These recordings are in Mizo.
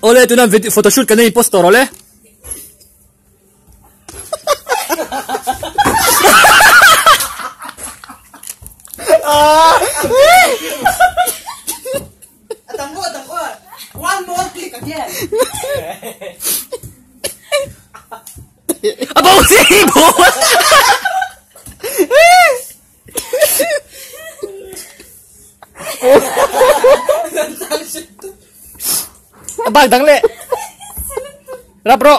Awle tuna video photoshoot kan nei post tawh rawh le. One more click again. A bo si bo. A bak dang le. Rap ro.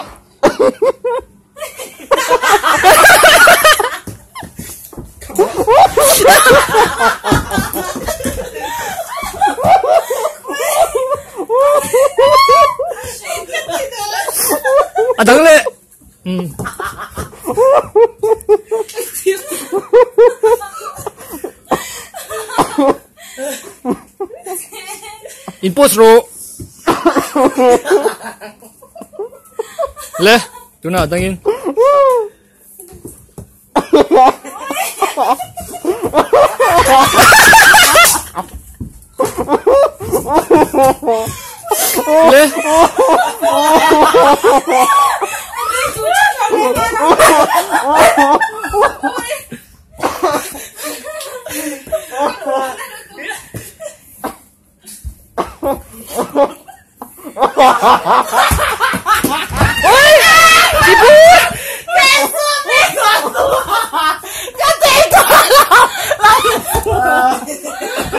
A dang le. Mm. In post ro. Le, tuna dangin. Le.